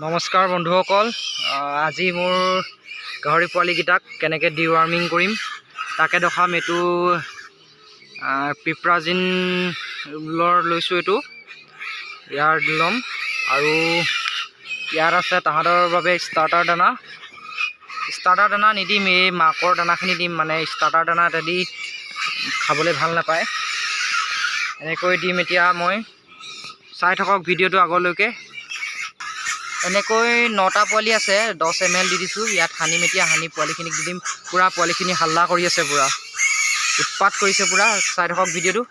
নমস্কাৰ বন্ধুসকল, আজি মোৰ গাহৰি পোৱালিকেইটাক কেনেকৈ ডিৱাৰ্মিং কৰিম তাকে দেখাম। এইটো পিপ্ৰাজিনৰ লৈছোঁ, এইটো ইয়াৰ ল'ম আৰু ইয়াত আছে তাহাঁতৰ বাবে ষ্টাৰ্টাৰ দানা। ষ্টাৰ্টাৰ দানা নিদিম, এই মাকৰ দানাখিনি দিম। মানে ষ্টাৰ্টাৰ দানা এটা দি খাবলৈ ভাল নাপায়, এনেকৈ দিম। এতিয়া মই চাই থাকক ভিডিঅ'টো আগলৈকে। এনেকৈ নটা পোৱালি আছে, 10 এম এল দি দিছোঁ ইয়াত। সানিম এতিয়া, সানি পোৱালিখিনিক দি দিম। পূৰা পোৱালিখিনি হাল্লা কৰি আছে, পূৰা উৎপাত কৰিছে পূৰা। চাই থাকক ভিডিঅ'টো।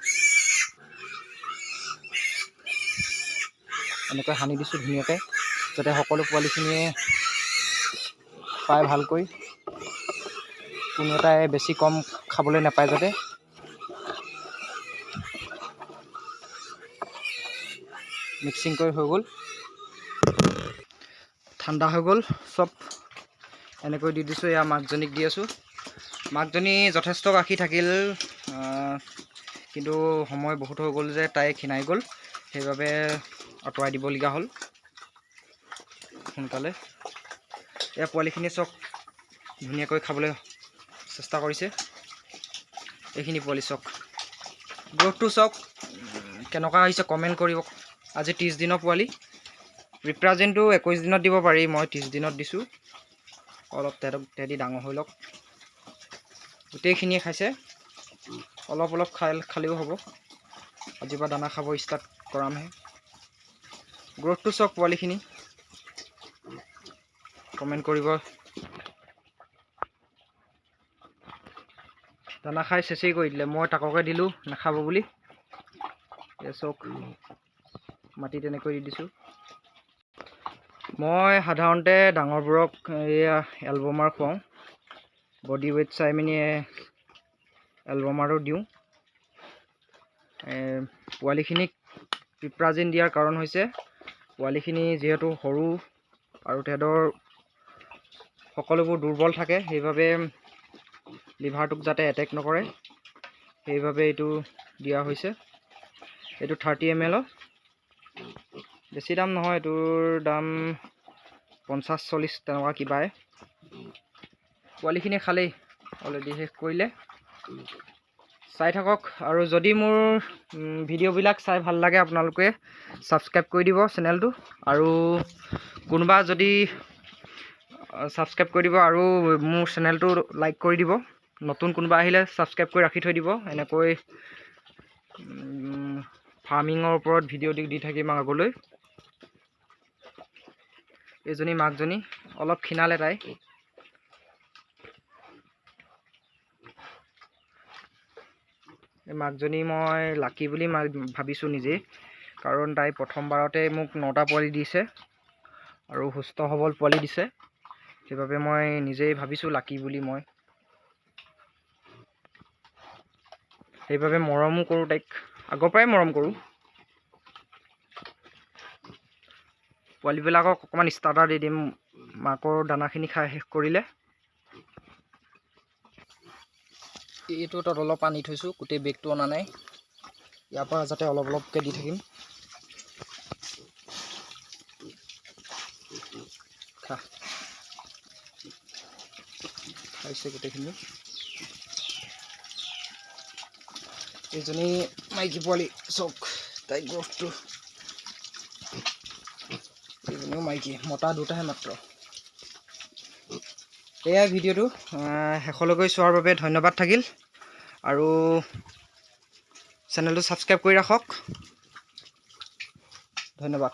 এনেকৈ সানি দিছোঁ ধুনীয়াকৈ, যাতে সকলো পোৱালিখিনিয়ে পায় ভালকৈ, কোনো এটাই বেছি কম খাবলৈ নাপায় যাতে। মিক্সিং কৰি হৈ গ'ল, ঠাণ্ডা হৈ গ'ল চব। এনেকৈ দি দিছোঁ। এয়া মাকজনীক দি আছোঁ। মাকজনী যথেষ্ট গাখীৰ থাকিল, কিন্তু সময় বহুত হৈ গ'ল যে তাই ক্ষীণাই গ'ল, সেইবাবে আঁতৰাই দিবলগীয়া হ'ল সোনকালে। এয়া পোৱালিখিনি চব ধুনীয়াকৈ খাবলৈ চেষ্টা কৰিছে। এইখিনি পোৱালি চাওক, গ্ৰ'থটো চাওক কেনেকুৱা হৈছে, কমেণ্ট কৰিব। আজি 30 দিনৰ পোৱালি। ৰিপ্ৰাজেনটো 21 দিনত দিব পাৰি, মই 30 দিনত দিছোঁ। অলপ তেহেঁতি ডাঙৰ হৈ লওক। গোটেইখিনিয়ে খাইছে, অলপ অলপ খাই খালেও হ'ব। আজিৰ পৰা দানা খাব ষ্টাৰ্ট কৰামহে। গ্ৰ'থটো চাওক পোৱালিখিনি, কমেণ্ট কৰিব। দানা খাই চেচেই কৰি দিলে। মই তাককে দিলোঁ নাখাব বুলি। এই চাওক, মাটিত এনেকৈ দি দিছোঁ। মই সাধাৰণতে ডাঙৰবোৰক এয়া এলবমাৰ খুৱাওঁ, বডি ৱেইট চাই মেলি এলবমাৰো দিওঁ। পোৱালিখিনিক পিপ্ৰাজিন দিয়াৰ কাৰণ হৈছে পোৱালিখিনি যিহেতু সৰু আৰু তেহেঁতৰ সকলোবোৰ দুৰ্বল থাকে, সেইবাবে লিভাৰটোক যাতে এটেক নকৰে সেইবাবে এইটো দিয়া হৈছে। এইটো 30 এম এলৰ, বেছি দাম নহয়, এইটোৰ দাম 50 40 তেনেকুৱা কিবাই। পোৱালিখিনি খালেই অলৰেডি, শেষ কৰিলে। চাই থাকক আৰু যদি মোৰ ভিডিঅ'বিলাক চাই ভাল লাগে, আপোনালোকে ছাবস্ক্ৰাইব কৰি দিব চেনেলটো আৰু কোনোবা যদি ছাবস্ক্ৰাইব কৰি দিব আৰু মোৰ চেনেলটো লাইক কৰি দিব। নতুন কোনোবা আহিলে ছাবস্ক্ৰাইব কৰি ৰাখি থৈ দিব। এনেকৈ ফাৰ্মিঙৰ ওপৰত ভিডিঅ' দি দি থাকিম আগলৈ। এইজনী মাকজনী অলপ ক্ষীণালে তাই। এই মাকজনী মই লাকি বুলি ভাবিছোঁ নিজেই, কাৰণ তাই প্ৰথমবাৰতে মোক নটা পোৱালি দিছে আৰু সুস্থ সবল পোৱালি দিছে। সেইবাবে মই নিজেই ভাবিছোঁ লাকি বুলি মই। সেইবাবে মৰমো কৰোঁ তাইক, আগৰ পৰাই মৰম কৰোঁ। পোৱালিবিলাকক অকণমান ষ্টাৰ্টাৰ দি দিম মাকৰ দানাখিনি খাই শেষ কৰিলে। এইটো তাত অলপ আনি থৈছোঁ, গোটেই বেগটো অনা নাই। ইয়াৰ পৰা যাতে অলপ অলপকৈ দি থাকিম। খা, খাইছে গোটেইখিনি। এইজনী মাইকী পোৱালি চাওক, তাই গ্ৰ'থটো। এইজনীও মাইকী, মতা দুটাহে মাত্ৰ। এয়াই ভিডিঅ'টো, শেষলৈকে চোৱাৰ বাবে ধন্যবাদ থাকিল আৰু চেনেলটো ছাবস্ক্ৰাইব কৰি ৰাখক। ধন্যবাদ।